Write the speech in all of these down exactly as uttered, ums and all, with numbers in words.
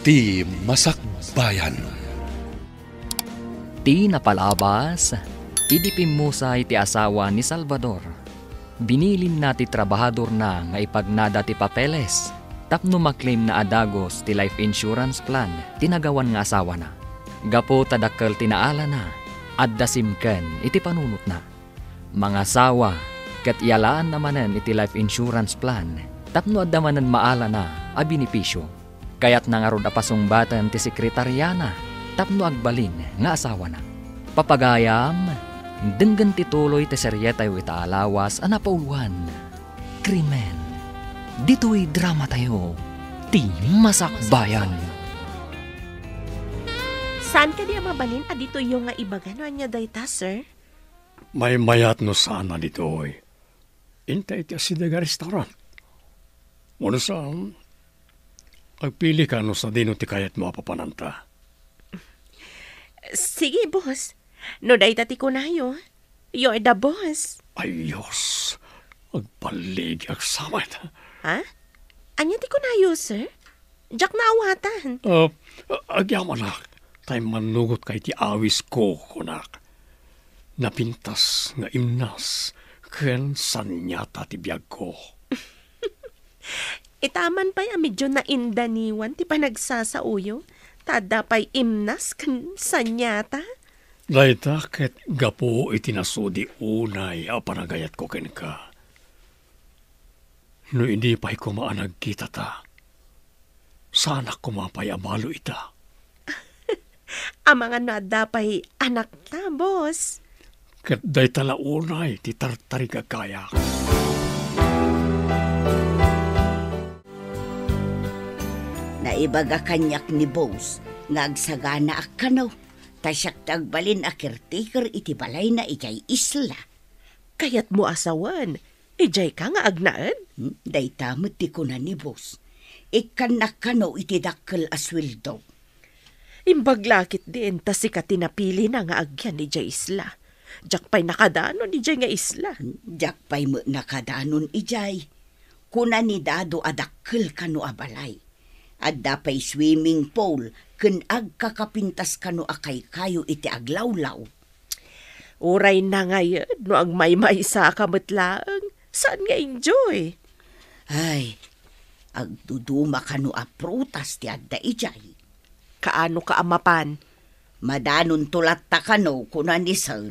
Ti Masakbayan. Ti napalabas, idi pimmusay ti asawa ni Salvador, binilinna ti trabahadorna nga ipagnada ti papeles tapno maklemna a dagus ti life insurance plan ti nagawan nga asawana. Gapu ta dakkel ti naalana, adda simken iti panunotna. Mangasawa ket iyalaanna manen iti life insurance plan tapno adda manen maalana a benepisio. Kayatna ngarud a pasungbaten ti sekretariana tapno agbalin nga asawana. Papagayam, denggen ti tuloy ti serietayo ita a lawas a napauloan, Krimen. Ditoy dramatayo, Ti Masakbayan. Saan kadi a mabalin a ditoyyo nga ibaga no ania dayta, sir? Maymayat no saan a ditoy. Inta iti asideg a restaurant. Wenno saan, agpilika no sadino ti kayatmo a papananta. Sige, boss. No dayta ti kunayo, you're the boss. Ay, Diyos. Agbaligi, agsamet. Ha? Ania ti kunayo, sir? Diak naawatan. Ah, agyamanak, ta immannugotka iti awisko, kunak. Napintas nga imnas ken saniata ti biagko. Itaman pay a medyo naindaniwan ti panagsasaoyo, ta adda pay imnas ken saniata. Dayta ket gapu iti nasudi unay a panagayatko kenka. No idi pay koma a nagkitata, saanak koma pay a balo ita. Amangan no adda pay anakta, boss. Ket dayta la unay ti tartarigagayak. Naibaga kaniak ni boss nga agsaganaak kano, ta siak ti agbalin a caretaker iti balayna idiay isla. Kayatmo a sawen, idiayka nga agnaed? Hmm, dayta met ti kuna ni boss. Ikkannak kano iti dakkel a sueldo. Imbag la ketdin ta sika ti napilina nga agyan idiay isla. Diak pay nakadanon idiay nga isla. Hmm, diak pay met nakadanon idiay. Kuna ni Dado a dakkel kano a balay. Adda pay swimming pool ken agkakapintas kano a kaykayo iti aglawlaw. Uray nangayed no agmaymaysaka met laeng, saan nga enjoy? Ay, agduduma kano a prutas ti adda idiay. Kaano ka a mapan? Madanonto latta kano, kuna ni Sir.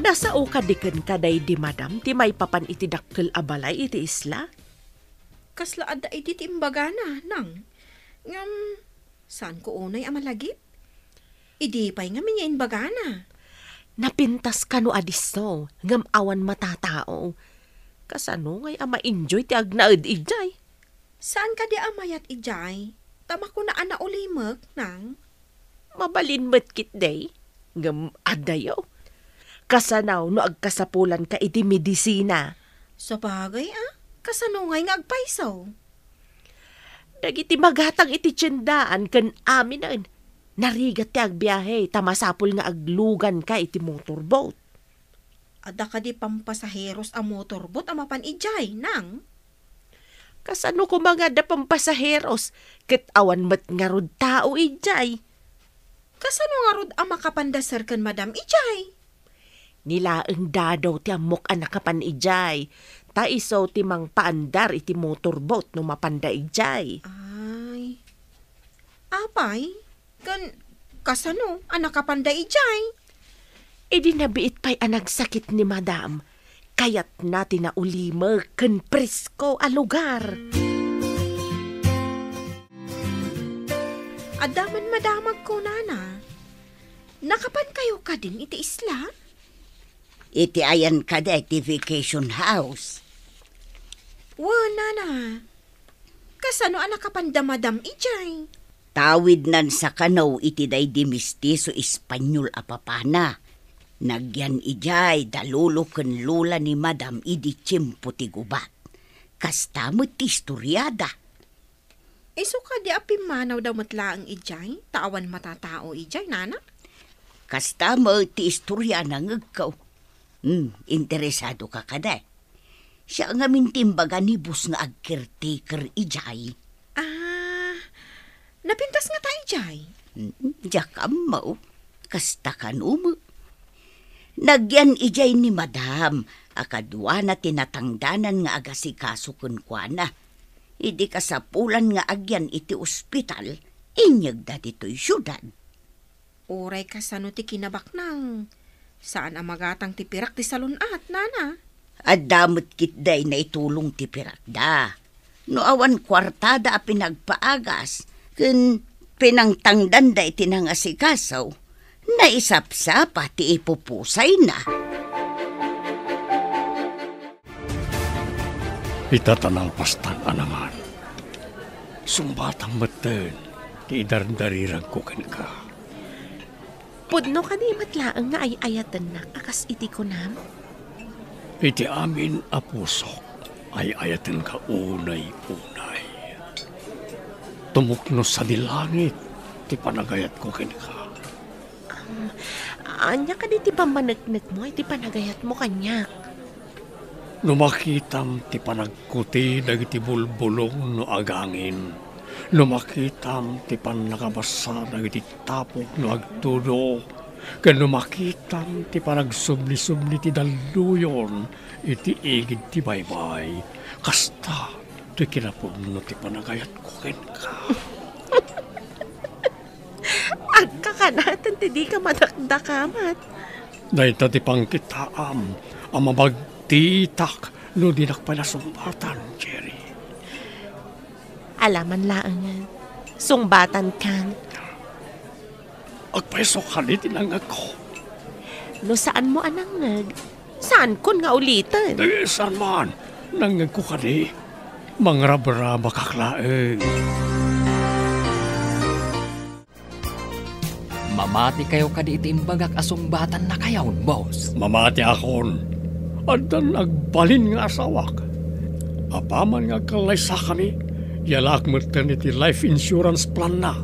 Nasao kadi kenka daydi madam ti maipapan iti dakkel a balay iti isla? Kasla adda idi ti imbagana, nang. Ngem, saanko unay a malagip? Idi pay ngamin nga imbagana. Napintas kano a disso, ngem awan matatao. Kasano ngay a ma-enjoy ti agnaed idiay? Saan kadi a mayat idiay? Ta makuna a naulimek, nang. Mabalin met ketdi, ngem adayo. Kasano no agkasapulanka iti medisina? Sabagay a, kasano ngay nga agpayso? Dagiti magatang iti tiendaan ken aminen, narigat ti agbiahe ta masapul nga agluganka iti motorboat. Adda kadi pampasaheros a motorboat a mapan idiay, nang? Kasano koma nga adda pampasaheros ket awan met ngarud tao idiay? Kasano ngarud a makapanda sir ken madam idiay? Ni laeng Dado ti ammok a nakapan idiay, ta isu ti mangpaandar iti motorboat no mapanda idiay. Ay. Apay, ken kasano a nakapanda idiay? Idi nabiit pay a nagsakit ni madam, kayatna ti naulimek ken presko a lugar. Adda man madamag kunana. Nakapankayo kadin iti isla? Iti ayan kadi ti vacation house? Wen, nana. Kasano a nakapanda madam idiay? Tawidnan sa kano iti daydi mestizo Espanyol a papana. Nagyan idiay da lolo ken lola ni madam idi tiempo ti gubat. Kasta met ti istoriada. Isu kadi a pimmanawda met laeng idiay, ta awan matatao idiay, nana? Kasta met ti istoriana, ngegko. Hmm, interesado ka kadi? Siya ngamin ti imbaga ni boss nga ag-caretaker idiay. Ah, napintas ngata idiay? Mm, diak ammo. Kasta kano met. Nagyan idiay ni madam a kaduana ti natangdanan nga agasikaso kenkuana. Idi kasapulan nga agyan iti ospital, inyegda ditoy siudad. Uray kasano ti kinabaknang. Saan a magatang ti pirak ti salun-at, nana? Adda met ketdi naitulong ti pirakda. No awan kuartada a pinagpaagas ken pinangtangdanda iti nangasikaso, naisapsapa ti ipupusayna. Ita ta nalpastan a nangan. Sungbatam metten ti idardariragko kenka. Pudno kadi met laeng nga ay-ayatennak a kas iti kunam? Iti amin a pusok, ay-ayatenka unay-unay. Tumukno sadi langit ti panagayatko kenka. Am, ania kadi ti pammaneknekmo iti panagayatmo kaniak? No makitam ti panagkuti dagiti bulbulong no agangin, no makitam ti pannakabasa dagiti tapok no agtudo, ken no makitam ti panagsubli-subli ti dalluyon iti igid ti baybay, kasta ti kinapudno ti panagayatko kenka. Agkakanaten ti dika madakdakamat. Dayta ti pangkitaam a mabagtitak no dinak pay nasungbatan, Cherry. Alaman laengen, sungbatankan. Agpayso kadi ti nangngegko. No saanmo a nangngeg, saankon nga uliten. Eh, saan man? Nangngegko kadi. Mangrabrabakak laeng. Mamatikayo kadi iti imbagak a sungbatannakayon, boss? Mamatiakon. Addan agbalin nga asawak. Apaman nga agkallaysakami, yalaak metten iti life insurance plan-na.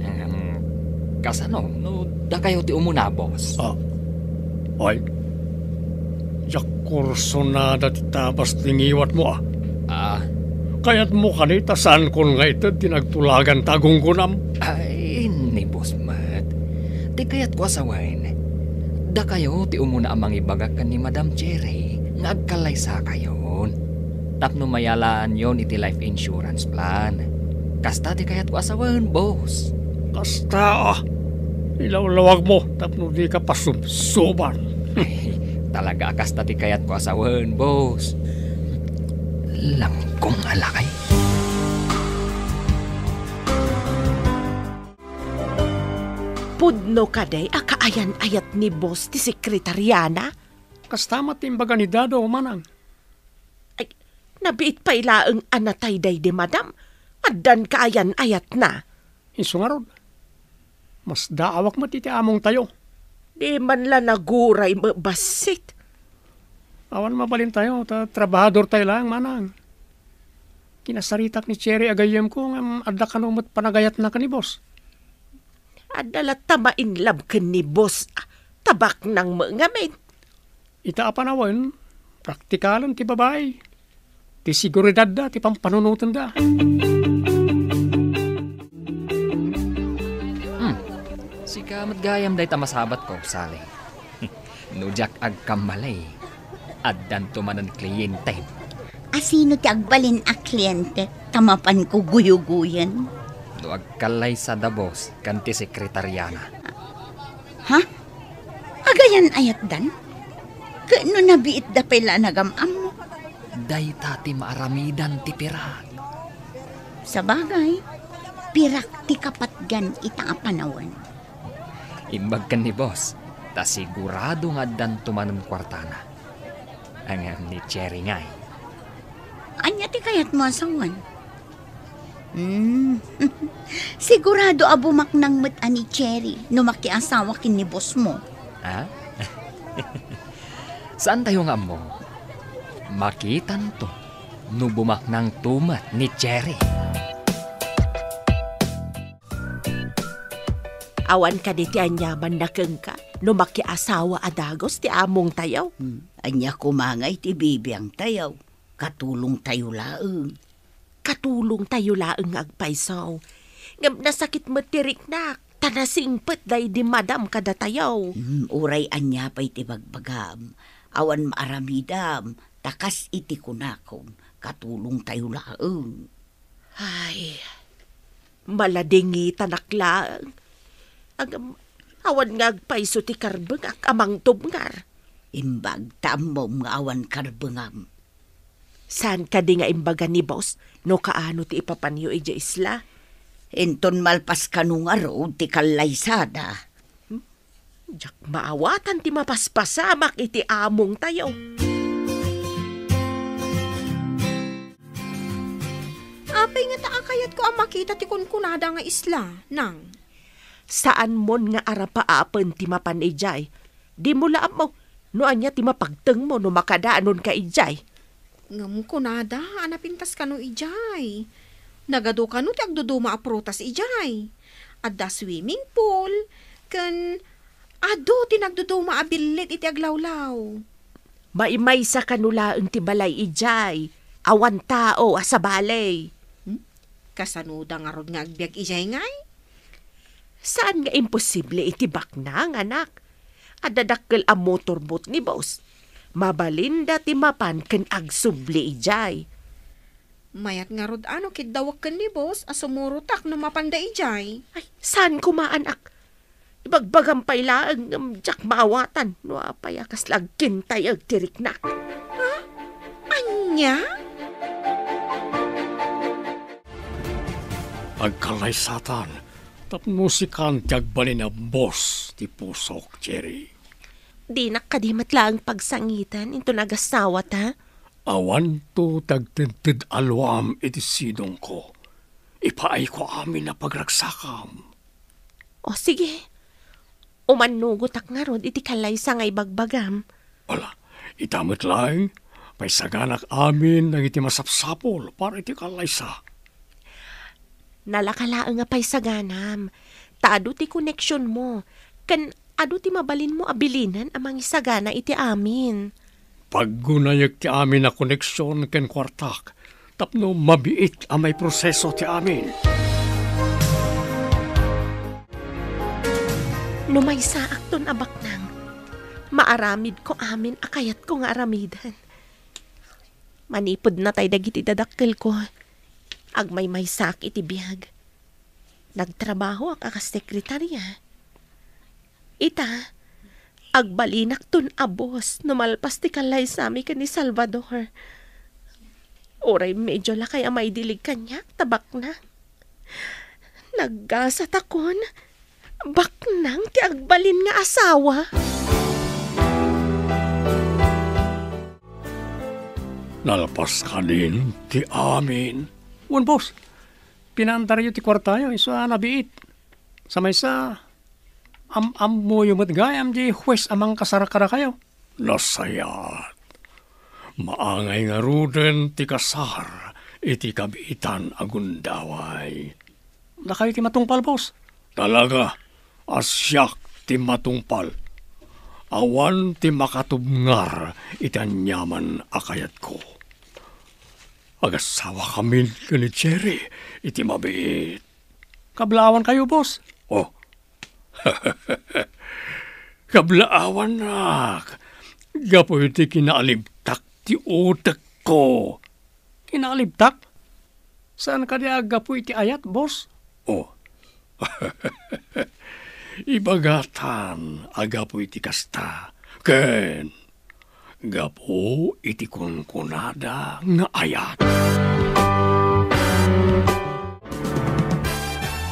Em, kasano no dakayo ti umuna, boss? Ah, ay, diak kursunada ti tabas ti ngiwatmo, ah. Ah. Kayatmo kadi ta saankon nga ited ti nagtulagan ta agunggonam? Ay, ni boss met. Ti kayatko a sawen, dakayo ti umuna a mangibagak ken ni Madam Cherry nga agkallaysakayon tapno mayalaanyon iti life insurance plan. Kasta ti kayatko a sawen, boss. Kasta, ah. Ilawlawagmo tapno dika pasubsoban. Ay, talaga a kasta ti kayatko a sawen, boss. Langkong a lakay. Pudno kadi a kaayan-ayat ni boss ti sekretariana? Kasta met ti imbaga ni Dado, manang. Ay, nabiit pay laeng a natay daydi madam. Addan kaayan-ayatna. Isu ngarud, masdaawak met iti amongtayo. Di man la naguray met bassit. Awan mabalintayo, ta trabahadortayo laeng, manang. Kinasaritak ni Cherry a gayyemko, ngem adda kano met panagayatna ken ni boss. Adda latta mainlove ken ni boss, ah, ta baknang met ngamin. Ita a panawen, praktikalen ti babai. Ti seguridadda ti pampanunotenda. Hmm. Sika met gayam dayta masabatko, Sally. No diak agkamali, addanto manen kliyentem. A sino ti agbalin a kliyente ta mapanko guyuguyen? No agkallaysada boss ken ti sekretariana. Ha? Agayan-ayatdan? Ket no nabiitda pay la a nagam-ammo? Dayta ti maaramidan ti pirak. Sabagay, pirak ti kapatgan ita a panawen. Imbag ken ni boss, ta sigurado nga addanto manen kuartana. Ngem ni Cherry ngay. Ania ti kayatmo a sawen? Hmm. Sigurado a bumaknang met a ni Cherry no makiasawa ken ni boss mo. Ha? Saantayo nga ammo. Makitanto no bumaknangto met ni Cherry. Awan kadi ti aniamanna kenka? no makiasawa a dagus ti amongtayo. Hmm, ania koma ngay ti bibiangtayo? Katulongtayo laeng. Katulongtayo laeng nga agpayso. Ngem nasakit met ti riknak, ta nasingpet daydi madam kadatayo. Hmm, uray ania pay ti bagbagam, awan maaramidam, ta kas iti kunakon, katulongtayo laeng. Ay, maladingitanak laeng. Ngem, awan nga agpayso ti karbengak a mangtubngar. Imbag ta ammom nga awan karbengam. Saan kadi nga imbaga ni boss no kaano ti ipapanyo idiay isla? Inton malpas kano ngarud ti kallaysada. Hmm? Diak maawatan ti mapaspasamak iti amongtayo. Apay ngata a kayatko a makita ti kunkunada nga isla, nang? Saanmon nga arapaapen ti mapan idiay. Dimo la ammo no ania ti mapagtengmo no makadanonka idiay. Ngem kunada a napintas kano idiay. Nagadu kano ti agduduma a prutas idiay. Adda swimming pool, ken adu ti nagduduma a billit iti aglawlaw. Maimaysa kano laeng ti balay idiay. Awan tao a sabali. Hmm? Kasanoda ngarud nga agbiag idiay ngay? Saan nga imposible iti baknang, anak? Adda dakkel a motorboat ni boss. Mabalinda ti mapan ken agsubli idiay. Mayat ngarud a no kiddawek ken ni boss a sumurotak no mapanda idiay. Ay, saan koma, anak? Ibagbagam pay laeng ngem diak maawatan no apay a kasla agkintayeg ti riknak. Ha? Ania? Agkallaysatan tapno sikan ti agbalin a boss ti pusok, Jerry. Dinak kadi met laeng pagsangiten inton agasawata? Awanto ti agtedted a luam iti sidongko. Ipaayko amin a pagragsakam. O, sige. Umannugotak ngarud iti kallaysa nga ibagbagam. Ala, ita met laeng, paysaganak amin dagiti masapsapul para iti kallaysa. Nalaka laeng a paysaganam, ta adu ti koneksionmo, ken adu ti mabalinmo a bilinen a mangisagana iti amin. Paggunayek ti amin a koneksion ken kuartak tapno mabiit a maiproseso ti amin. No maysaakton a baknang, maaramidko amin a kayatko nga aramiden. Manipud natay dagiti dadakkelko, agmaymaysaak iti biag. Nagtrabahoak a kas sekretaria. Ita, agbalinakton a boss no malpas ti kallaysami ken ni Salvador. Uray medyo lakay a maidilig kaniak ta baknang. Naggasatakon, baknang ti agbalin nga asawa. Nalpas kadin ti amin. Wen, boss, pinaandaryo ti kuartayo, isu a nabiit. Sa maysa, am-ammoyo met gayam diay huwes a mangkasar kadakayo. Nasayaat. Maangay ngaruden ti kasar iti kabiitan a gundaway. Dakayo ti matungpal, boss. Talaga a siak ti matungpal. Awan ti makatubngar iti aniaman a kayatko. Agasawa kamin ken ni Jerry iti mabiit. Kablaawankayo, boss. Oh. Kablaawannak. Gapu iti kinaalibtak ti utekko. Kinaalibtak? Saan kadi a gapu iti ayat, boss? Oh. Ibagatan a gapu iti kasta. Ken gapu iti kunkunada nga ayat.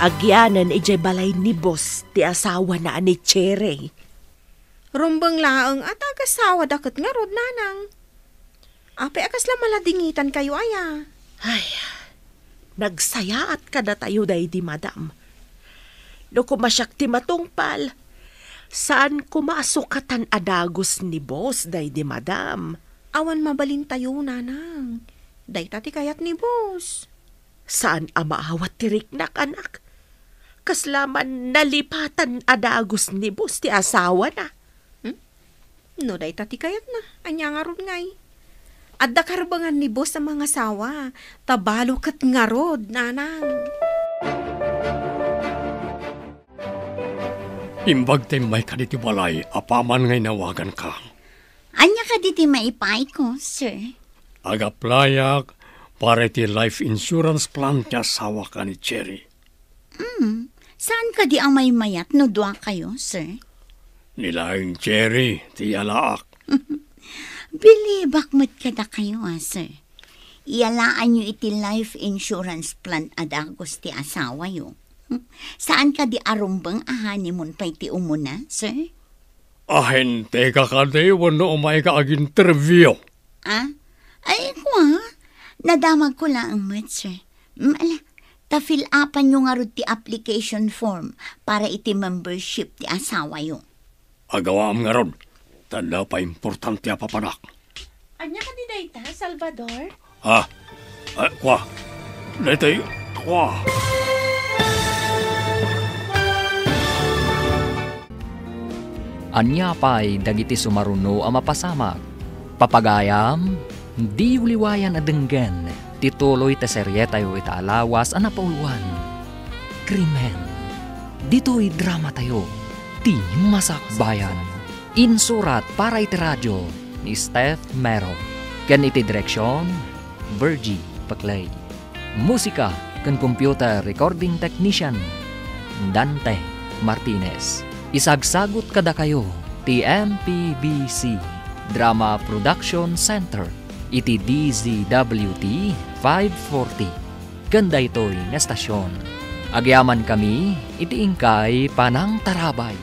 Agyanen idiay balay ni boss ti asawana a ni Cherry. Rumbeng laeng a ta agasawada ket ngarud, nanang. Apay a kasla maladingitankayo aya? Ay, nagsayaat kadatayo daydi madam. No koma siak ti matungpal, saan koma a sukatan a dagus ni boss daydi madam. Awan mabalintayo, nanang. Dayta ti kayat ni boss. Saan a maawat ti riknak, anak. Kasla man nalipatan a dagus ni boss ti asawana. Hmm? No dayta ti kayatna, ania ngarud ngay? Adda karbengan ni boss a mangasawa, ta balo ket ngarud, nanang. Imbag ta immayka ditoy balay, apaman nga inawaganka. Ania kadi ti maipaayko, sir? Ag-applyak para iti life insurance plan ti asawak a ni Cherry. Hmm, saan kadi a maymayat no dua kayo, sir? Ni laeng Cherry ti iyalaak. Bilibak met kadakayo, a, sir. Iyalaanyo iti life insurance plan a dagus ti asawayo. Saan kadi a rumbeng a honeymoon pay ti umuna, sir? Ahenteka kadi wenno umayka ag-interview? Ah? Ay, kua, nadamagko laeng met, sir. Mm, ala, ta fill upanyo ngarud ti application form para iti membership ti asawayo. Agawaam ngarud, ta adda pay importante a papanak. Ania kadi dayta, Salvador? Ah, ah, kua. Daytoy, kua. Ania pay dagiti sumaruno a mapasamak? Papagayam, diyo liwayan a denggen ti tuloy ti serietayo ita a lawas a napauluan, Krimen. Ditoy dramatayo, ti Masakbayan. Insurat para iti radio ni Steph Mero. Ken iti direksion, Virgie Paclay. Musika ken computer recording technician, Dante Martinez. Isagsagut kadakayo ti M P B C Drama Production Center iti D Z W T five forty ken daytoy nga estasion. Agyamankami iti inkay panangtarabay.